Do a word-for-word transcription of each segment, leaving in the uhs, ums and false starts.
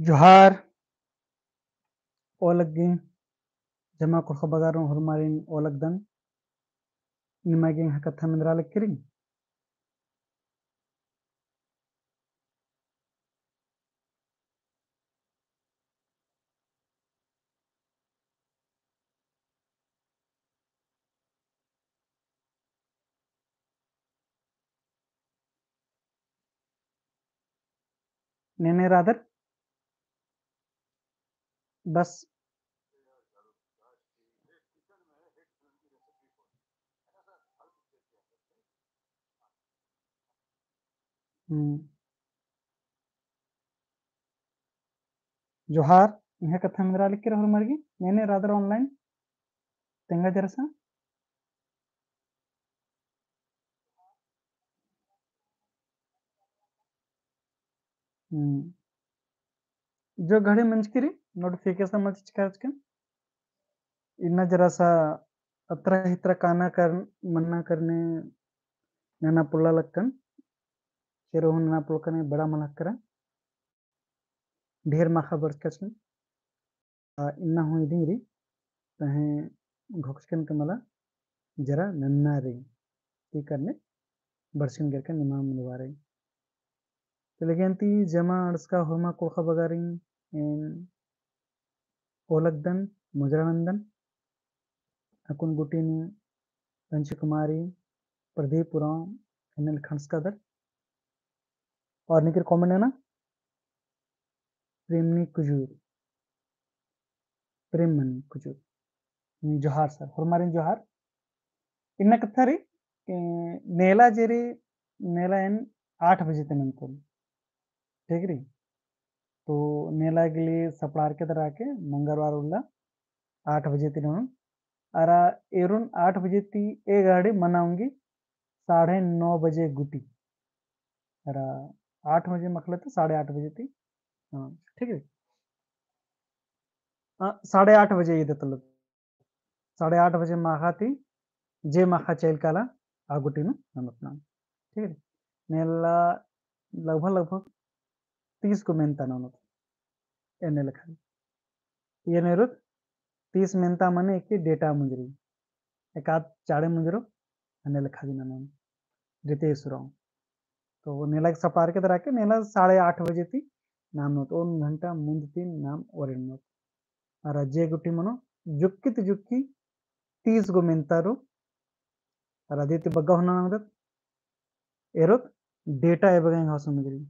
जोहार। ओलग्गी जमा कुँड़ुख़ बगारिन होरमारिन ओलगदन। निमा गे एंग्है कत्था मेंदरा लगी रई। नेने रअदर बस। हम्म। जोहार, एंग्है कत्था मेंदरा लगी रई होरमारिन गे, नेने रअदर online, तेंगा जरसा। हम्म। जो घड़ी मंजकी रई, notification मल चिचका चिचकन। इन्ना जरसा अतरा हितरा काना कर, मन्ना करने नना पोल्ला लक्कन। शेरो हूँ नना पोल्लकन, बेड़ा मल हक्करा। ढेर माखा बरचका चिचकन। आ, इन्ना हूँ इदिंग रई, तहें घोखचकन के मला जरा नन्ना रई। ती करने बरचकन गेरकन निमा मुनवारई। तो लेकिन ती जमा अंड़सका होरमा कुँड़ुख़ बगारिन एन ओलगदन, मुजरा नन्दन, अक्कुन गूटी नू पंची कुमारी, प्रदीप उराँव, एन्ने ले खंड़सकादर। और निकर comment नना, प्रेमनी कुजूर, प्रेमनी कुजूर। हम्म, जोहार sir, होरमारिन जोहार। इन्ना कत्था रई, ए, नेला जे रई, नेला एन आठ बजे ती नन्तोन। ठीक रई? तो नेला गे ले सपड़ारके दरा के मंगलवार उल्ला आठ बजे ती ननोन। अरा एरोन आठ बजे ती ए घड़ी मना ओंगी साढ़े नौ बजे गूटी। अरा आठ बजे मखले तो साढ़े आठ बजे ती, हाँ, ठीक रई। हाँ, साढ़े आठ बजे ईद तलब। साढ़े आठ बजे माखा ती जे माखा चइल काला आ गूटी नू ननोत नाम। ठीक है? नेला लगभग, लगभग तीस गो मेंता ननोत। एन्ने लेखा। एन्ने रओत तीस मेंता मने एकी data मुंजरी। एकाद चाड़े मुंजरो, एन्ने लेखा दिम ननोन। रितेश उराँव। तो नेला गे सपड़ारके दरा के नेला साढ़े आठ बजे ती नाम ननोत, ओन घंटा मुन्द ती नाम ओरे ननोत। अरा जे गूटी मनो जुक्की ती जुक्की तीस गो मेंता रओ। अरा अदी ती बग्गे हूँ नना ओंगदत, एरोत data एबगा एंग्है होसो मुंजरी।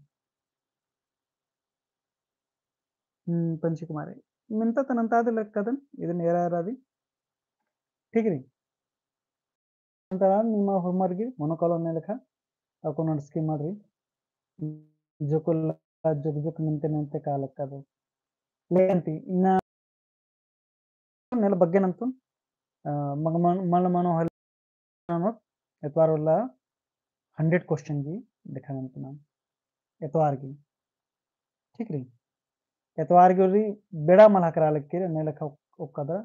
हम्म, पंची कुमारी। मेंता तो नन्तादे लक्कदन, इदन एरा एरा दी। ठीक रई। नन्तरा निमा होरमर गे मनो कालो एन्ने लेखा, अक्कुन अंड़सकी मल रई। जोक्क ला, जोक्क जोक्क मेंते मेंते कालक्का दो। लेकिन ती, इन्ना नेला बग्गे नन्तोन, अ, मग मन, मल मनो हल ननोत, एतवार उल्ला hundred question गे लेखा नन्तोन। एतवार गे। ठीक रई। एतवार गे उर्री बेड़ा मल हकरा लगी रई, एन्ने लेखा ओक्कदर।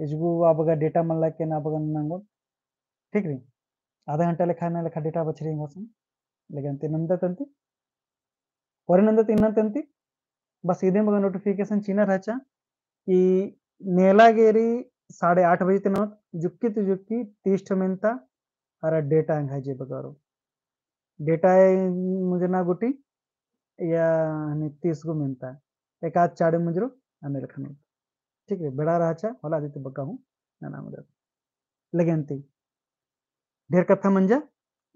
इजगु अबगा data मल्ला के ना अबगा नना ओंगोत। ठीक रई। आधा घंटा लेखा एन्ने लेखा data बछरी एंग्है होसो। लेकिन ती नन्दत अन्ती। ओरे नन्दत इन्ना तन्ती। बस इदिम बग्गे notification चिअना रहचा कि नेला गे रई साढ़े आठ बजे ती ननोत जुक्की ती जुक्की तीस ठो मेंता अरा data एंग्है जे बग्गे रओ। Data ए मुंजना गूटी या हनी तीस गो मेंता, एकाद चाड़े मुंजरो, एन्ने लेखा ननोत। ठीक रई, बेड़ा रहचा, होले अदी ती बग्गे हूँ नना ओंगदत। लेकिन ती ढेर कत्था मंजा,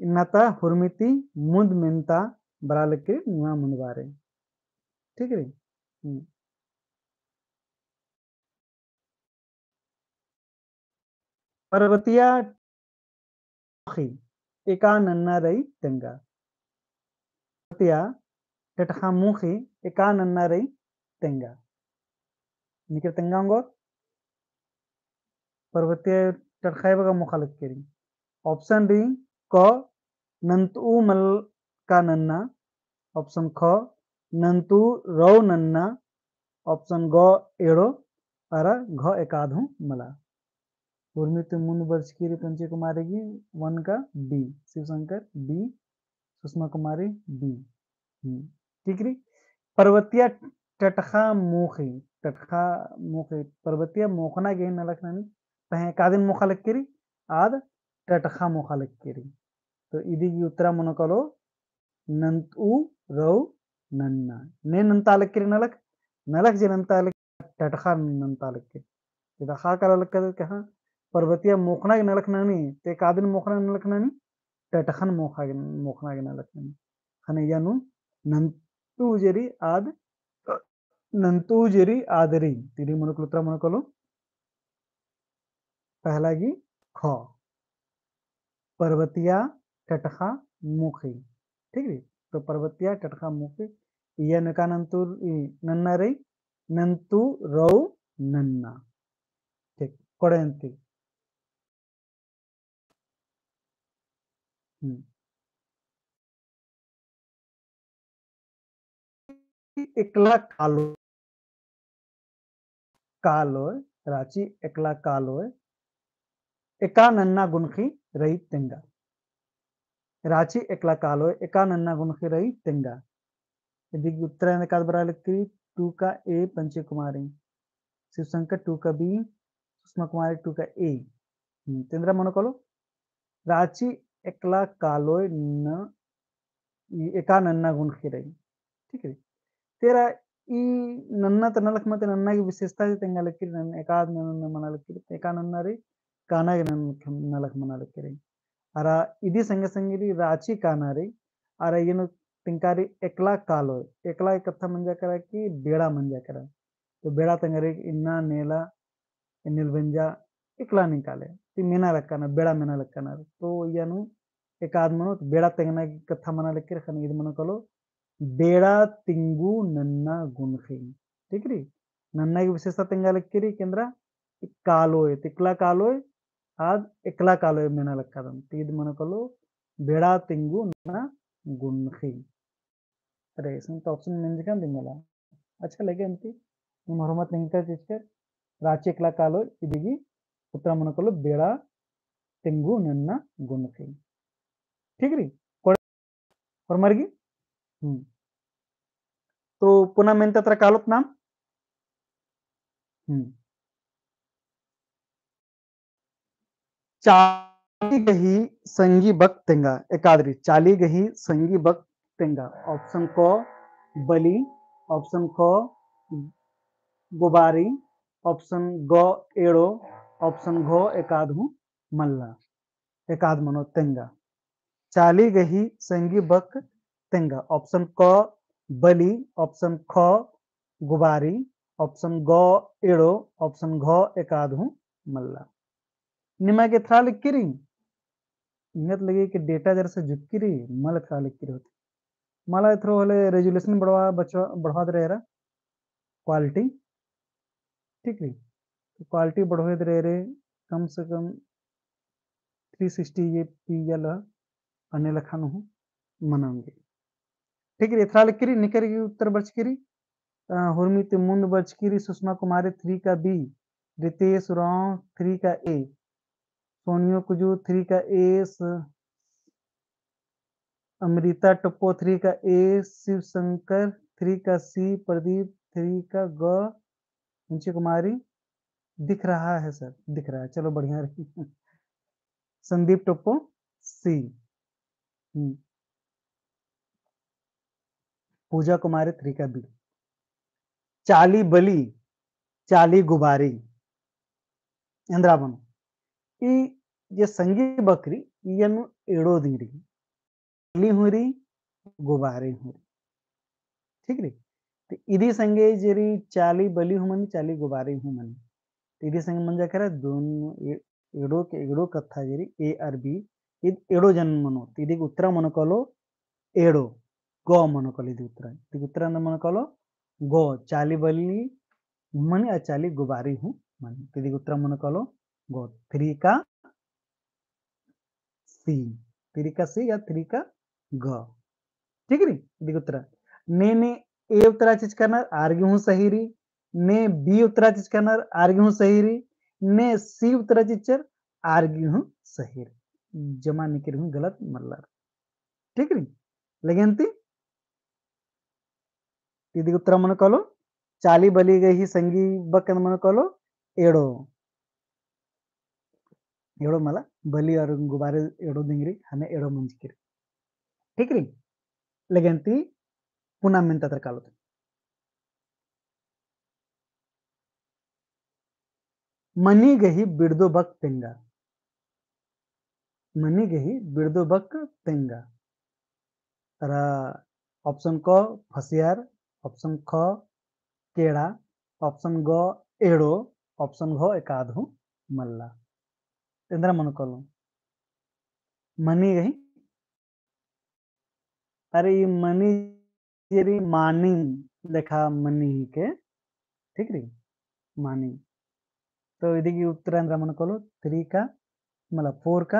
इन्ना ता हुरमी ती मुन्द मेंता बरआ लगी रई निमा मुनवारई। ठीक रई? हम्म। पर्वतिया टटख़ा मुख़ी एका नन्ना रई तेंगा। पर्वतिया टटख़ा मुख़ी एका नन्ना रई तेंगा। निकर तेंगा ओंगोत। पर्वतिया टटख़ा एबगा मुख़ा लगी रई। Option रई क नन्तऊ मल का नन्ना, option ख नन्तऊ रऊ नन्ना, option ग एड़ो, अरा घ एकाद हूँ मला। हुरमी ती मुन्द बरचकी रई पंची कुमारी गे, one का B, शिव शंकर B, सुषमा कुमारी B। हम्म, ठीक रई। पर्वतिया टटख़ा मोख़ी, टटख़ा मोख़ी, पर्वतिया मोख़ना गे नलख ननी, पहें एकादिन मोख़ा लक्की रई, आद टटख़ा मोख़ा लक्की रई। तो इदी गही उत्तरा मनो कालो नन्तउ रऊ नन्ना। ने नन्ता लक्की रई नलख, नलख जे नन्ता लक्की, टटख़ा नन्ता लक्की रई। इदा ख़ा काला लक्का कहाँ, पर्वतिया मोख़ना गे नलख ननी, ते एकादिन मोख़ना नलख ननी, टटख़न मोख़ा गे, मोख़ना गे नलख ननी। ख़ने इया नू नन्तउ जे रई आद, नन्तउ जे रई आद रई। तो इदी मनो कालो उत्तरा मनो कालो। पहला गही ख। पर्वतिया टटख़ा मोख़ी। ठीक रई? तो पर्वतिया टटख़ा मोख़ी। इया नू एका नन्तउ, ई नन्ना रई, नन्तउ रऊ नन्ना। ठीक, कोड़े अन्ती। हम्म। एकला कालो, कालोय, राँची एकला कालोय, एका नन्ना गुनख़ी रई तेंगा। राँची एकला कालोय, एका नन्ना गुनख़ी रई तेंगा। इदी गही उत्तरा एकाद बरआ लक्की रई, टू का A पंचे कुमारी, शिवशंकर टू का B, सुषमा कुमारी टू का A। हम्म, तो एन्दरा मनो कालो, राँची एकला कालोय न, ई एका नन्ना गुनख़ी रई। ठीक रई। तेरा ई नन्ना तो नलख मते नन्ना गही विशेषता जे तेंगा लक्की रई, नन्ना एकाद नन्ना मना लक्की रई, एका नन्ना रई, काना गे नलख, नलख मना लक्की रई। अरा इदी संगे संगे रई राँची काना रई, अरा इयन तेंका रई एकला कालोय, एकला कत्था मंजा केरा कि बेड़ा मंजा केरा। तो बेड़ा तेंगा रई इन्ना नेला, एन्नेल बेंजा एकला निकाले। ती मेना लक्काना, बेड़ा मेना लक्काना। तो इया नू एकाद मनो, तो बेड़ा तेंगना गही कत्था मना लक्की रई, ख़ने इदी मनो कालो, बेड़ा तिंगु नन्ना गुनख़ी। ठीक रई? नन्ना गही विशेषता तेंगा लक्की रई, एन्दरा कालोय, एकला कालोय, आद एकला कालोय मेना लक्कादन। तो इदी मनो कालो, बेड़ा तिंगु नन्ना गुनख़ी। अरे, इसमें तो option मेंजकन दिम मला। अच्छा लगे अन्ती, नीम होरमत निंगका चिच्चकर, राँची एकला कालोय, इदी गही उत्तरा मनो कालो, बेड़ा तिंगु नन्ना गुनख़ी। ठीक रई? कोड़े होरमर गही? हम्म। तो पुना मेन्ता तरा कालोत नाम? हम्म। चाली गही संगी बक तेंगा, एकाद रई, चाली गही संगी बक तेंगा। Option क बली, option ख गुबारी, option ग एड़ो, option घ एकाद हूँ मल्ला, एकाद मनो तेंगा। चाली गही संगी बक तेंगा। Option क बली, option ख गुबारी, option ग एड़ो, option घ एकाद हूँ मल्ला। निमा गे एथरा लक्की रई, निंगत लगी कि data जरा से जुक्की रई, मल एथरा लक्की रई होती। मला एथरो होले resolution बढ़वा, बचवा, बढ़वा दे रई रा, quality, ठीक रई। तो quality बढ़वा दे रई रे, कम से कम three sixty ये पी या ल अन्ने लखा नू हूँ मना ओंगी। ठीक रई, एथरा लक्की रई, निकर गही उत्तर बरचकी रई, अ, हुरमी ती मुन्द बरचकी रई सुषमा कुमारी three का B, रितेश उराँव three का A, सोनियो कुजूर three का A, स-, अमृता टोप्पो three का A, शिव शंकर three का C, प्रदीप three का ग, पंचे कुमारी दिख रहा है sir, दिख रहा है, चलो बढ़िया रई। संदीप टोप्पो C। हम्म। पूजा कुमारी three का B। चाली बली, चाली गुबारी। एन्दरा मनो। ई जे संगी बक रई, इयन एड़ो दिम रई। बली हूँ रई, गुबारी हूँ रई। ठीक रई? तो इदी संगे जे रई चाली बली हूँ मनी, चाली गुबारी हूँ मनी। तो इदी संगे मंजा केरा दोनों ए-, एड़ो के एड़ो कत्था जे रई A और B, इद एड़ो जन मनो। तो इदी उत्तरा मनो कालो एड़ो, ग मनो कालो इदी उत्तरा। इदी उत्तरा मनो कालो ग, चाली बली मनी आ चाली गुबारी हूँ मनी। तो इदी उत्तरा मनो कालो ग, three का C, three का C या three का ग। ठीक रई? इदी उत्तरा। ने, ने A उत्तरा चिच्चकर नर आर गे हूँ सही रई, ने B उत्तरा चिच्चकर नर आर गे हूँ सही रई, ने C उत्तरा चिच्चर आर गे हूँ सही रई। जमा निकर हूँ गलत मल्लर। ठीक रई? लगे अन्ती? इदी उत्तरा मनो कालो चाली बली गही संगी बक एन्देर मनो कालो, एड़ो। एड़ो मला बली और गुबारे एड़ो दिंगरी, हने एड़ो मंजकी रई। ठीक रई? लेकिन ती पुना मेन्ता तर कालोत। मनी गही बिड़दो बक तेंगा। मनी गही बिड़दो बक तेंगा। तरा option क फसियर, option ख केड़ा, option ग एड़ो, option घ एकाद हूँ मल्ला। एन्देर मनो कालो। मनी गही अरे ई मनी जे रई मानी लेखा मनी हिके, ठीक रई? मानी। तो इदी गही उत्तर एन्देर मनो कालो three का, मतलब four का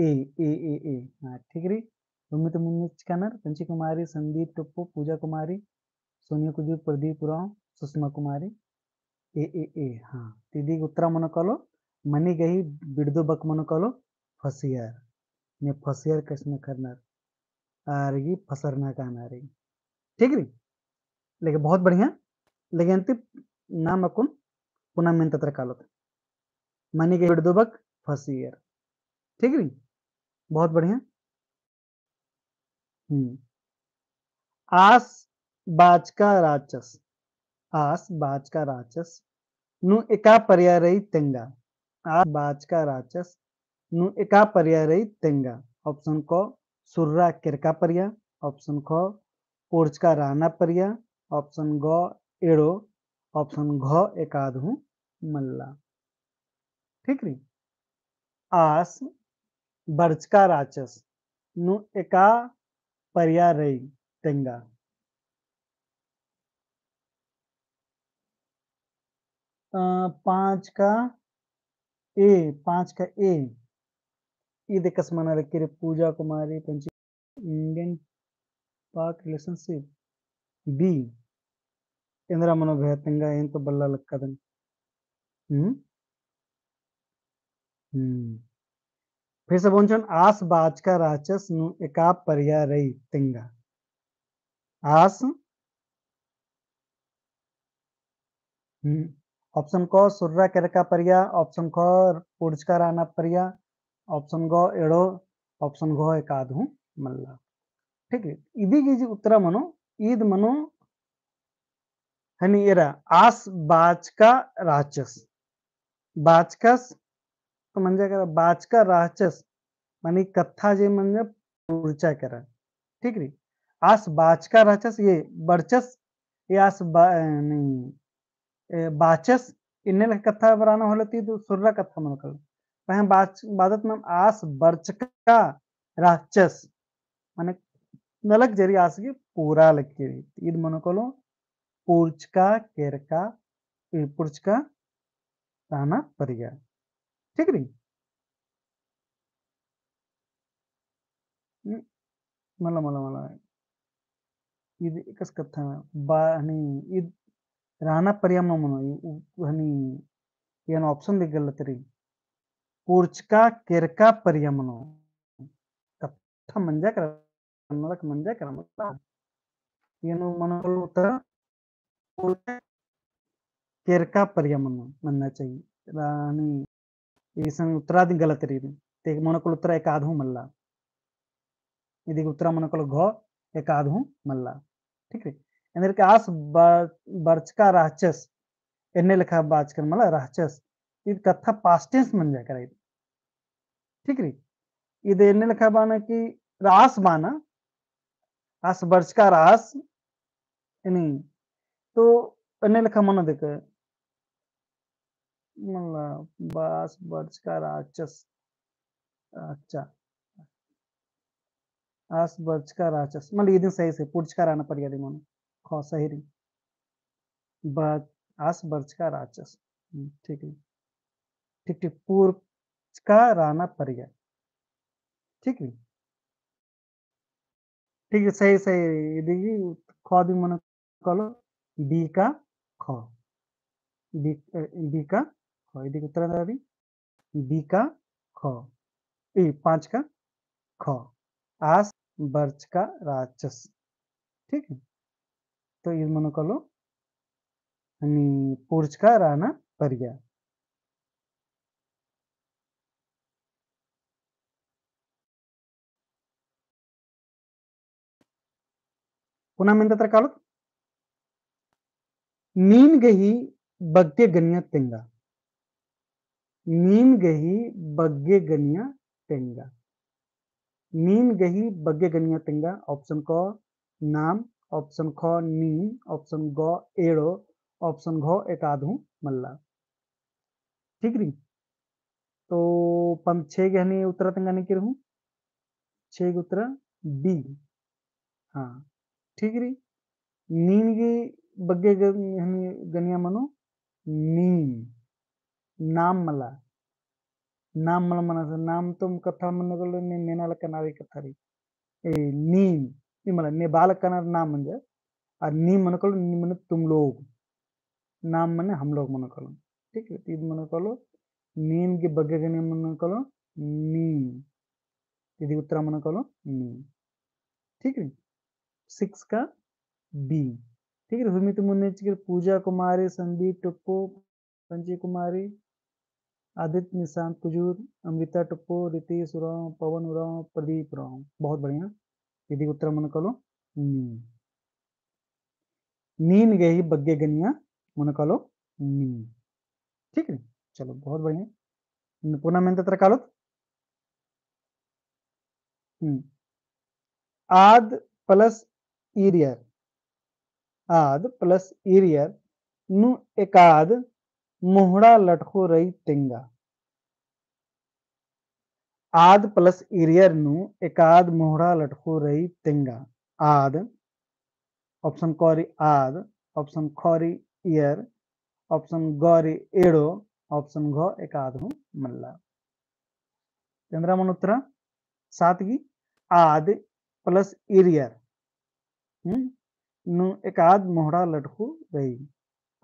A, A, A, A। हाँ, ठीक रई। उम्मीद मुन्नी चिकानर, पंची कुमारी, संदीप टोप्पो, पूजा कुमारी, सोनिया कुजूर, प्रदीप उराँव, सुषमा कुमारी, A, A, A, हाँ। तो इदी गही उत्तर मनो कालो, मनी गही बिड़दो बक मनो कालो, फसियर। ने फसियर कछनखरनर, आर गही फसरना काना रई। ठीक रई? लेकिन बहुत बढ़िया। लेकिन ती नाम अक्कुन पुना मेन्ता तर कालोत। मनी गही बिड़दो बक फसियर। ठीक रई? बहुत बढ़िया। हम्म। आस बाचका राचस, आस बाचका राचस, नू एका परिया रई तेंगा। आस बाचका राचस, नू एका परिया रई तेंगा। Option क सुर्रा केरका परिया, option ख पोड़चका राना परिया, option ग एड़ो, option घ एकाद हूँ मल्ला। ठीक रई? आस बरचका राचस, नू एका परिया रई तेंगा। अ, पाँच का A, पाँच का A। ईद एकस मना लगी रे पूजा कुमारी पंची। Indian Pak relationship B। एन्देरा मनो भैया तेंगा एन तो बल्ला लक्कादन। हम्म? हम्म। फिर से बोंचन, आस बाचका राचस नू एका परिया रई तेंगा। आस, हम्म, option क सुर्रा केरका परिया, option ख पुड़चका राना परिया, option ग एड़ो, option घ एकाद हूँ मल्ला। ठीक है, इदी गही जे उत्तरा मनो, ईद मनो हनी एरा, आस बाचका राचस। बाचकस तो मंजा केरा, बाचका राचस, माने कत्था जे मंजा पुड़चा केरा। ठीक रई? आस बाचका राचस, ये बरचस, ये आस बा-, नहीं, ए, बाचस, इन्ने लेखा कत्था बराना होले ती तो सुर्रा कत्था मनो कालो। पहें बाच-, बादत नाम आस बरचका राचस, माने नलख जे रई आस गही पूरा लगी रई। ईद मनो कालो पुड़चका केरका, ए, पुड़चका राना परिया। ठीक रई? हम्म, मला, मला, मला। ईद एकस कत्था बा-, हनी, ईद राना परिया मनो, उ-, हनी, एन option दे गलत रई। पुड़चका केरका परिया मनो। कत्था मंजा केरा, नलख मंजा केरा, मतलब। एन मनो कालो उत्तरा केरका परिया मनो, मन्ना चाहिए। रानी, इसन उत्तरा दिम गलत रई। ते मनो कालो उत्तरा एकाद हूँ मल्ला। इदी गही उत्तरा मनो कालो घ एकाद हूँ मल्ला। ठीक रई? एन्देर के आस ब-, बरचका रहचस, एन्ने लेखा बाचकन मला रहचस। ईद कत्था past tense मंजा केरा ईद। ठीक रई? ईद एन्ने लेखा बाना कि रास बाना, आस बरचका रास, एनी। तो एन्ने लेखा मनो देखे, मतलब, आस बरचका राचस। अच्छा। आस बरचका राचस। मतलब, इदिन सही से, पुड़चका राना परिया दिम मनो। ख सही रई। ब-, आस बरचका राचस। हम्म, ठीक रई। ठीक, ठीक। पुड़चका राना परिया। ठीक रई। ठीक है, सही, सही। इदी गही ख दिम मनो कालो, B का ख। B, अ, B का ख। इदी गही उत्तरा एन्देर रई, B का ख। ई पाँच का ख। आस बरचका राचस। ठीक है? तो ईद मनो कालो हनी पुरचका राना परिया। पुना मेन्ता तरा कालोत। नीन गही बग्गे गनिया तेंगा। नीन गही बग्गे गनिया तेंगा। नीन गही बग्गे गनिया तेंगा। Option क नाम, option ख नीम, option ग एड़ो, option घ एकाद हूँ मल्ला। ठीक रई। तो पन छे गे हनी उत्तरा तेंगा निकिर हूँ। छे गे उत्तरा B। हाँ, ठीक रई। नीन गे बग्गे ग-, हनी गनिया मनो नीम। नाम मला। नाम मला मना से, नाम तो कत्था मनो कालो ने, नेना लक्कनर कत्था रई। ए, नीम, ई मला, ने बालकनर नाम मंजा। और नीम मनो कालो, नीम मने तुम लोग। नाम मने हम लोग मनो कालो। ठीक है, तो ईद मनो कालो, नीम गे बग्गे गनिया मनो कालो, नीम। इदी उत्तरा मनो कालो, नीम। ठीक है, six का B। ठीक है, हुरमी ती मुन्ने चिकर पूजा कुमारी, संदीप टोप्पो, पंची कुमारी, आदित्य निशांत कुजूर, अमृता टोप्पो, रितेश उराँव, पवन उराँव, प्रदीप उराँव। बहुत बढ़िया। इदी उत्तरा मनो कालो, नीम। नीन गही बग्गे गनिया मनो कालो, नीम। ठीक है, चलो, बहुत बढ़िया। पुना मेन्ता तरा कालोत। हम्म। आद plus ईरियर। आद plus ईरियर नू एकाद मोहड़ा लटखो रई तेंगा। आद plus ईरियर नू एकाद मोहड़ा लटखो रई तेंगा। आद, option क रई आद, option ख रई ईयर, option ग रई एड़ो, option घ एकाद हूँ मल्ला। एन्दरा मनो उत्तरा? सात गी आद plus ईरियर। हम्म? नू एकाद मोहड़ा लटखो रई।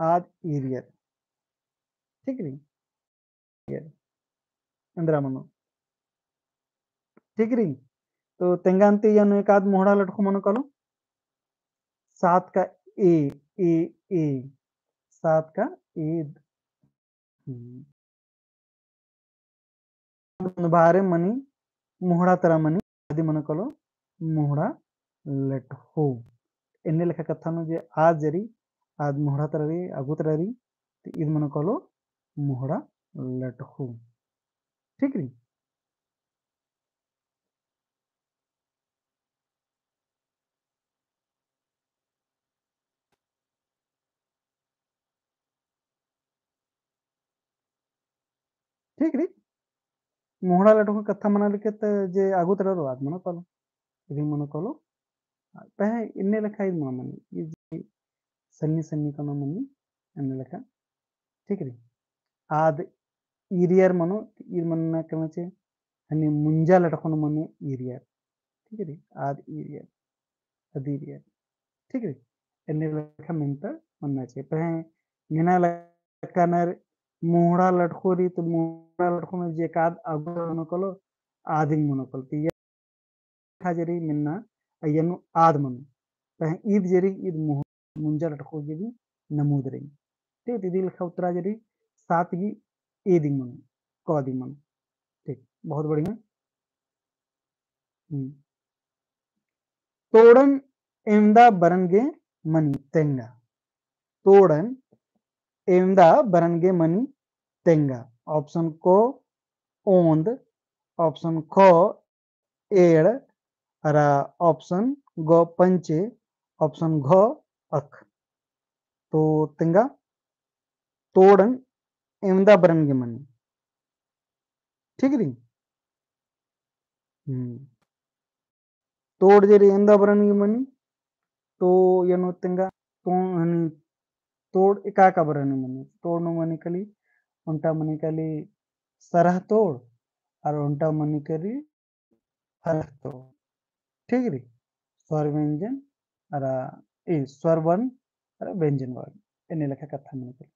आद ईरियर। ठीक रई? एन्दरा मनो। ठीक रई? तो तेंगा अन्ती या नू एकाद मोहड़ा लटखो मनो कालो। सात का A, A, A। सात का A। हम्म। भारे मनी, मोहड़ा तरा मनी, आदि मनो कालो, मोहड़ा लटखो। एन्ने लेखा कत्था नू जे आद जे रई, आद मोहड़ा तरा रई, अगु तरा रई, तो ईद मनो कालो, मोहड़ा लटखो। ठीक रई? ठीक रई। मोहड़ा लटखो कत्था मना लेके त जे आगु तरा रओ आद मनो कालो। इदी मनो कालो। पहें एन्ने लेखा ईद मनो मनी। ईद सन्नी सन्नी कनो मनी एन्ने लेखा। ठीक रई। आद ईरियर मनो, ईर मन्ना कमचे, हनी मुंजा लटखोन मनो ईरियर। ठीक रई। आद ईरियर। अदिरियर। ठीक रई। एन्ने लेखा मेन्ता मन्ना चाहिए। पहें नेना लक्कनर मोहड़ा लटखो रई, तो मोहड़ा लटखो नू जे एकाद अगु मनो कालो, आदिंग मनो कालो। तो या लेखा जे रई मेन्ना, अइय्या नू आद मनो। पहें ईद जे रई, ईद मोह-, मुंजा लटखो गे भी नमूद रई। ठीक, तो इदी लेखा उत्तरा जे रई, सात गी A दिंग मनो, क दिंग मनो। ठीक, बहुत बढ़िया। हम्म। तोड़न एवंदा बरन गे मनी तेंगा। तोड़न एवंदा बरन गे मनी तेंगा। Option क ओन्द, option ख एड़, अरा option ग पंचे, option घ अख। तो तेंगा तोड़न एवंदा बरन गे मनी। ठीक रई? हम्म। तोड़ जे रई एवंदा बरन गे मनी, तो एन्ने तेंगा, तो हनी तोड़ एका एका बरन गे मनी। तोड़ नू मनी काली, ओन्टा मनी काली सरह तोड़, अरा ओन्टा मनी काली हरह तोड़। ठीक रई? स्वर व्यंजन, अरा, ए, स्वर वर्ण, अरा व्यंजन वर्ण। एन्ने लेखा कत्था मनी काली।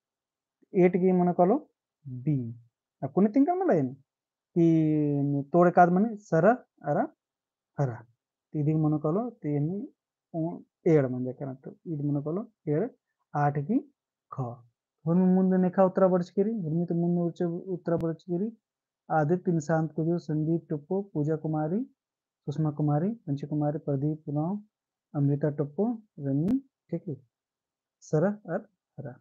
एट गी मनो कालो B। अक्कुन तेंगा मला एन। कि तोड़ एकाद मनी सरह अरा हरह। तो इदी मनो कालो, तो एन उ एड़ मंजा केरा, तो इदी मनो कालो एड़। आठ गी ख। हुर्मी मुन्द नेखा उत्तरा बरचकी रई, हुर्मी ती मुन्द उच्च उत्तरा बरचकी रई। आदित्य निशांत कुजूर, संदीप टोप्पो, पूजा कुमारी, सुषमा कुमारी, पंची कुमारी, प्रदीप उराँव, अमृता टोप्पो, रमी, ठीक है, सरह अर हरा।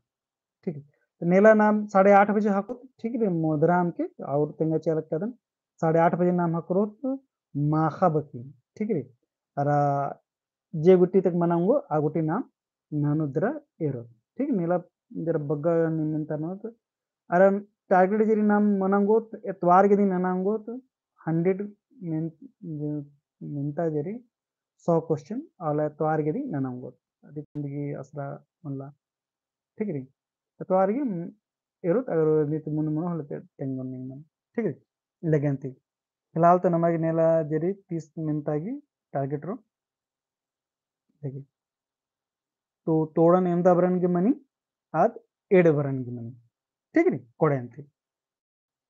ठीक है, तो नेला नाम साढ़े आठ बजे हको, ठीक है, मोदराम के और तेंगा चिआ लगदन, साढ़े आठ बजे नाम हकरो तो माखा बकी, ठीक है, अरा जे गुट्टी तक मना ओंगो, आ गुट्टी नाम ननोत दरा एरोत। ठीक, नेला जरा बग्गे नीम मेन्ता ननोत। अरा target जे रई नाम मना ओंगोत, एतवार के दिन नना ओंगोत, hundred मेन-, जे मेन्ता जे रई, सौ question, अउला एतवार के दिन नना ओंगोत। अदी कुन्दगी असरा मल्ला। ठीक रई। एतवार के एरोत, अगर नीत मुन्द मनो होले ते तेंगोन निंगन। ठीक रई। लेकिन ती फिलहाल तो नमा गे नेला जे रई तीस मेन्ता गे target रओ। ठीक है। तो तोड़न एवंदा बरन गे मनी, आद एंड़ बरन गे मनी। ठीक रई, कोड़े अन्ती।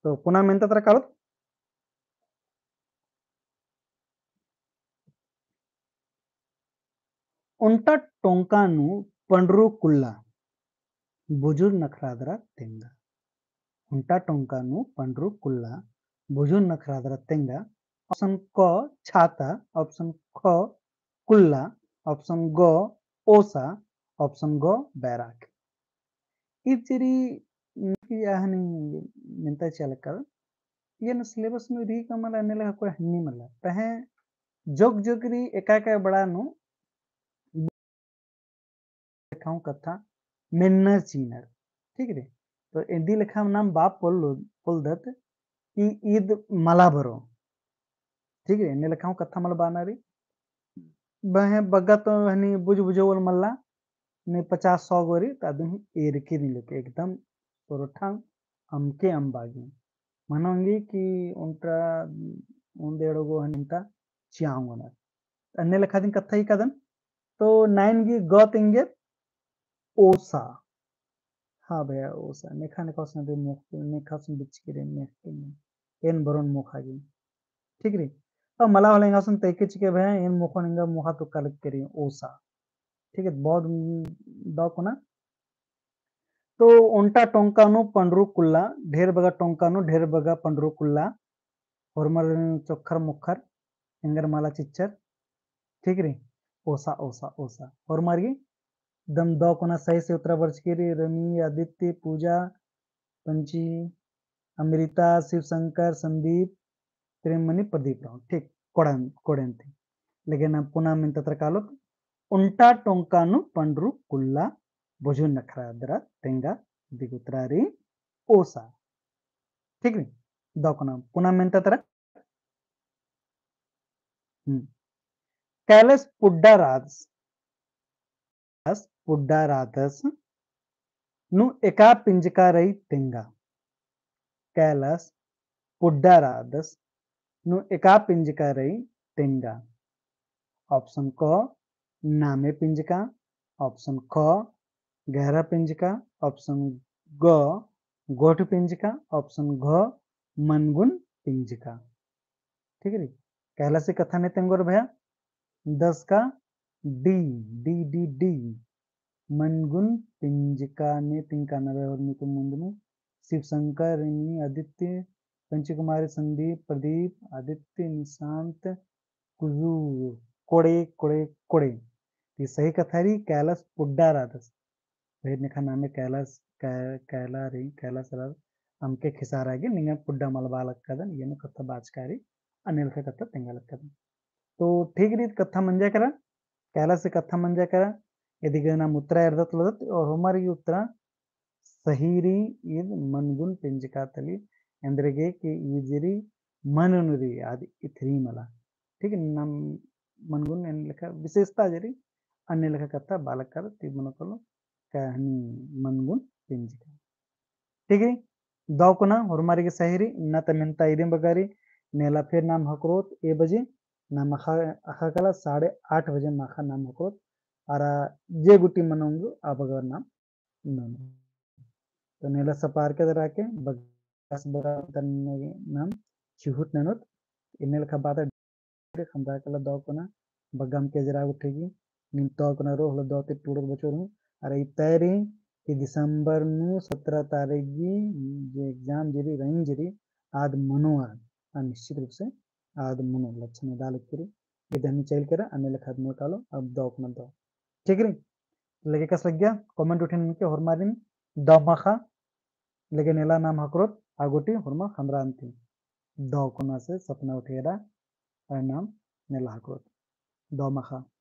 तो पुना मेन्ता तरा कालोत। ओन्टा टोंका नू पंडरू कुल्ला, बुझुर नखरा दरा तेंगा। ओन्टा टोंका नू पंडरू कुल्ला, बुझुर नखरा दरा तेंगा। Option क छाता, option ख कुल्ला, option ग ओसा, option घ बैराग। ईद जे रई, उम, कि आहनी मेन्ता चिआ लगदन, एन syllabus नू रई का मला, एन्ने लेखा कोई हन्नी मला। पहें जोक जोक रई एका एका बड़ा नू लेखा हूँ कत्था मेन्नर चिअनर। ठीक रई? तो एन्दी लेखा नाम बआ पोल्ल-, पोल्लदत कि ईद मला बरओ। ठीक रई? एन्ने लेखा हूँ कत्था मला बअना रई। बहें बग्गे तो हनी बुझ बुझोवल मल्ला, ने पचास सौ गो रई, तो अदिन हूँ एरकी रई लेके एकदम सोरठा अमके अम्बा गे। मनो ओंगी कि ओन्टा ओन्द एंड़ गो हनी ता चिआ ओंगोनर। अन्ने लेखा दिम कत्था हिकदन। तो नाइन गे ग तेंगेर ओसा। हाँ भैया, ओसा। नेखा, नेखा ओसन दे मोख, नेखा ओसन बिचकी रई, नेख के ने। एन बरओन मोखा गे। ठीक रई? अब मला होले एंगा ओसन तइके चिके भैया, एन मोखोन एंगा मोखा तो कलक के रई, ओसा। ठीक है, बहुत, उम, दव कोना। तो ओन्टा टोंका नू पंडरू कुल्ला, ढेर बग्गे टोंका नू ढेर बग्गे पंडरू कुल्ला, होरमर चोखर मोखर, एंगर मला चिच्चर, ठीक रई? ओसा, ओसा, ओसा। होरमर गे दम दव कोना सही से उत्तरा बरचकी रई, रमी, आदित्य, पूजा, पंची, अमृता, शिवशंकर, संदीप, प्रेममणि, प्रदीप राव। ठीक, कोड़े, कोड़े अन्ती। लेकिन अब पुना मेन्ता तरा कालोत, ओन्टा टोंका नू पंडरू कुल्ला, बुझुर नखरा दरा तेंगा, इदी गे उत्तरा रई ओसा। ठीक रई? दव कोना, पुना मेन्ता तरा। हम्म। कैलास पुड्डा रादस। कैलास पुड्डा रादस नू एका पिंजका रई तेंगा। कैलास पुड्डा रादस नू एका पिंजका रई तेंगा। Option क नामे पिंजका, option ख गहरा पिंजका, option ग गोठ पिंजका, option घ मनगुन पिंजका। ठीक रई? कैलासी कत्था ने तेंगोर भैया, दस का D, D, D, D। मनगुन पिंजका ने तिंका नबे होरमी ती मुन्द नू शिवशंकर, रिमी, आदित्य, पंचकुमारी, संदीप, प्रदीप, आदित्य, निशांत, कुजूर, कोड़े, कोड़े, कोड़े। ती सही कत्था रई कैलास पुड्डा रादस। भैर नेखा नामे कैलास, कै-, कैला रई, कैलास रअदस। अमके खिसारा गे निंगा पुड्डा मल बआ लक्कदन, एन्ने कत्था बाचका रई, अन्ने लेखा कत्था तेंगा लक्कदन। तो ठीक रई, कत्था मंजा केरा, कैलासी कत्था मंजा केरा, इदी गे नाम उत्तरा एरदत लगदत, और होरमर गे उत्तरा सही रई ईद मनगुन पिंजका तली, एन्देरगे कि ईद जे रई मन नू रई, आद इथरी मला। ठीक है, नाम मनगुन एन्ने लेखा विशेषता जे रई, अन्ने लेखा कत्था बआ लक्कर ती मनो कालो, कहनी मनगुन पिंजका। ठीक है, दव कोना होरमर गे सही रई, इन्ना ता मेन्ता इदिम बग्गे रई, नेला फिर नाम हकरोत ए बजे, नाम अख़ा, अख़ा काला साढ़े आठ बजे माख़ा नाम हकरोत, अरा जे गुट्टी मनो ओंगो आ बग्गे नाम ननोत। तो नेला सपार के दरा के बग्गे बग्गे तन्ने नाम चिहुट ननोत, इन्ने लेखा बात ख़ंदा काला दव कोना, बग्गे अमके जरा उठेगी, नीम दव कोना रओ, होले दव ती टूड़ोत बचोर हूँ, अरा ई तैयारी कि दिसंबर नू सत्रह तारीख गे जे exam जे रई, रइन जे रई, आद मनो आद, आ निश्चित रूप से आद मनो लक्षण एदा लगी रई। इदन चइल केरा, अन्ने लेखा नोट आलो, अब दव कोना दव। ठीक रई? लगे कस लग्गिया, comment उठिन के होरमारिन दव माखा, लगे नेला नाम हकरोत, आ गूटी होरमा खंदरा अन्ती। दव कोना से सपना उठेरा, आ नाम नेला हकरोत। दव माखा।